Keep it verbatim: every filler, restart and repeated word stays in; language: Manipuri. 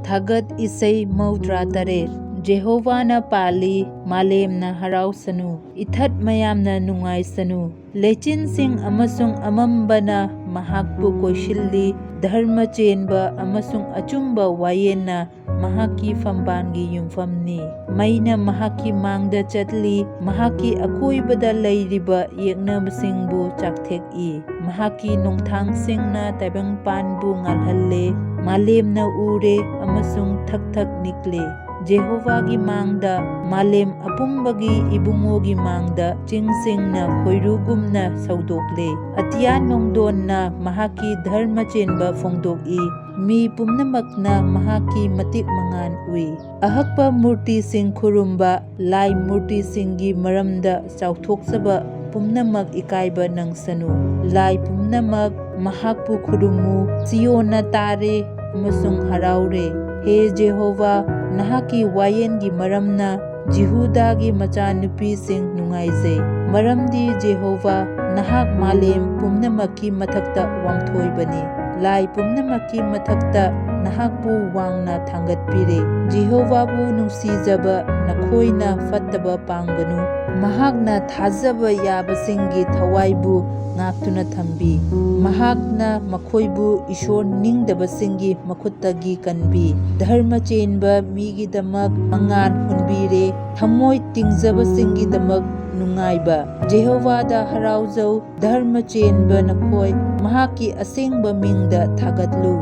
ꯊꯥꯒꯠ ꯏꯁꯩ ꯃꯧꯗ꯭ꯔꯥ ꯇꯔꯦꯠ꯫ ꯖꯦꯍꯣꯚꯥꯅ ꯄꯥꯜꯂꯤ, ꯃꯥꯂꯦꯝꯅ ꯍꯔꯥꯎꯁꯅꯨ, ꯏꯊꯠ ꯃꯌꯥꯝꯅ ꯅꯨꯡꯉꯥꯏꯁꯅꯨ꯫ ꯂꯩꯆꯤꯟꯁꯤꯡ ꯑꯃꯁꯨꯡ ꯑꯃꯝꯕꯅ ꯃꯍꯥꯛꯄꯨ ꯀꯣꯏꯁꯤꯜꯂꯤ, ꯙꯔꯃ ꯆꯦꯟꯕ ꯑꯃꯁꯨꯡ ꯑꯆꯨꯝꯕ ꯋꯥꯌꯦꯜꯅ ꯃꯍꯥꯛꯀꯤ ꯐꯝꯕꯥꯜꯒꯤ ꯌꯨꯝꯐꯝꯅꯤ꯫ ꯃꯩꯅ ꯃꯍꯥꯛꯀꯤ ꯃꯥꯡꯗ ꯆꯠꯂꯤ, ꯃꯍꯥꯛꯀꯤ ꯑꯀꯣꯏꯕꯗ ꯂꯩꯔꯤꯕ ꯌꯦꯛꯅꯕꯁꯤꯡꯕꯨ ꯆꯥꯛꯊꯦꯛꯏ꯫ ꯃꯍꯥꯛꯀꯤ ꯅꯣꯡꯊꯥꯡꯁꯤꯡꯅ ꯇꯥꯏꯕꯪꯄꯥꯟꯕꯨ ꯉꯥꯜꯍꯜꯂꯦ, ꯃꯥꯂꯦꯝꯅ ꯎꯔꯦ ꯑꯃꯁꯨꯡ ꯊꯛ ꯊꯛ ꯅꯤꯛꯂꯦ꯫ ꯖꯦꯍꯣꯚꯥꯒꯤ ꯃꯥꯡꯗ, ꯃꯥꯂꯦꯝ ꯑꯄꯨꯝꯕꯒꯤ ꯏꯕꯨꯡꯉꯣꯒꯤ ꯃꯥꯡꯗ ꯆꯤꯡꯁꯤꯡꯅ ꯈꯣꯏꯔꯨꯒꯨꯝꯅ ꯁꯧꯗꯣꯛꯂꯦ꯫ ꯑꯇꯤꯌꯥ ꯅꯣꯡꯗꯣꯟꯅ ꯃꯍꯥꯛꯀꯤ ꯙꯔꯃ ꯆꯦꯟꯕ ꯐꯣꯡꯗꯣꯛꯏ, ꯃꯤ ꯄꯨꯝꯅꯃꯛꯅ ꯃꯍꯥꯛꯀꯤ ꯃꯇꯤꯛ ꯃꯉꯥꯜ ꯎꯏ꯫ ꯑꯍꯛꯄ ꯃꯨꯔꯇꯤꯁꯤꯡ ꯈꯨꯔꯨꯝꯕ, ꯂꯥꯏ ꯃꯨꯔꯇꯤꯁꯤꯡꯒꯤ ꯃꯔꯝꯗ ꯆꯥꯎꯊꯣꯛꯆꯕ ꯄꯨꯝꯅꯃꯛ ꯏꯀꯥꯏꯕ ꯅꯪꯁꯅꯨ꯫ ꯂꯥꯏ ꯄꯨꯝꯅꯃꯛ ꯃꯍꯥꯛꯄꯨ ꯈꯨꯔꯨꯝꯃꯨ꯫ ꯁꯤꯌꯣꯟꯅ ꯇꯥꯔꯦ ꯑꯃꯁꯨꯡ ꯍꯔꯥꯎꯔꯦ꯫ ꯍꯦ ꯖꯦꯍꯣꯚꯥ, ꯅꯍꯥꯛꯀꯤ ꯋꯥꯌꯦꯜꯒꯤ ꯃꯔꯝꯅ ꯖꯤꯍꯨꯗꯥꯒꯤ ꯃꯆꯥꯅꯨꯄꯤꯁꯤꯡ ꯅꯨꯡꯉꯥꯏꯖꯩ, ꯃꯔꯝꯗꯤ ꯖꯦꯍꯣꯚꯥ, ꯅꯍꯥꯛ ꯃꯥꯂꯦꯝ ꯄꯨꯝꯅꯃꯛꯀꯤ ꯃꯊꯛꯇ ꯋꯥꯡꯊꯣꯏꯕꯅꯤ꯫ ꯂꯥꯏ ꯄꯨꯝꯅꯃꯛꯀꯤ ꯃꯊꯛꯇ ꯅꯍꯥꯛꯄꯨ ꯋꯥꯡꯅ ꯊꯥꯡꯒꯠꯄꯤꯔꯦ꯫ ꯖꯤꯍꯣꯚꯥꯕꯨ ꯅꯨꯡꯁꯤꯖꯕ ꯅꯈꯣꯏꯅ ꯐꯠꯇꯕ ꯄꯥꯝꯒꯅꯨ꯫ ꯃꯍꯥꯛꯅ ꯊꯥꯖꯕ ꯌꯥꯕꯁꯤꯡꯒꯤ ꯊꯋꯥꯏꯕꯨ ꯉꯥꯛꯇꯨꯅ ꯊꯝꯕꯤ꯫ ꯃꯍꯥꯛꯅ ꯃꯈꯣꯏꯕꯨ ꯏꯁꯣꯔ ꯅꯤꯡꯗꯕꯁꯤꯡꯒꯤ ꯃꯈꯨꯠꯇꯒꯤ ꯀꯟꯕꯤ꯫ ꯙꯔꯃ ꯆꯦꯟꯕ ꯃꯤꯒꯤꯗꯃꯛ ꯃꯉꯥꯜ ꯍꯨꯟꯕꯤꯔꯦ꯫ ꯊꯃꯣꯏ ꯇꯤꯡꯖꯕꯁꯤꯡꯒꯤꯗꯃꯛ ꯅꯨꯡꯉꯥꯏꯕ꯫ ꯖꯦꯍꯣꯚꯥꯗ ꯍꯔꯥꯎꯖꯧ, ꯙꯔꯃ ꯆꯦꯟꯕ ꯅꯈꯣꯏ, ꯃꯍꯥꯛꯀꯤ ꯑꯁꯦꯡꯕ ꯃꯤꯡꯗ ꯊꯥꯒꯠꯂꯨ꯫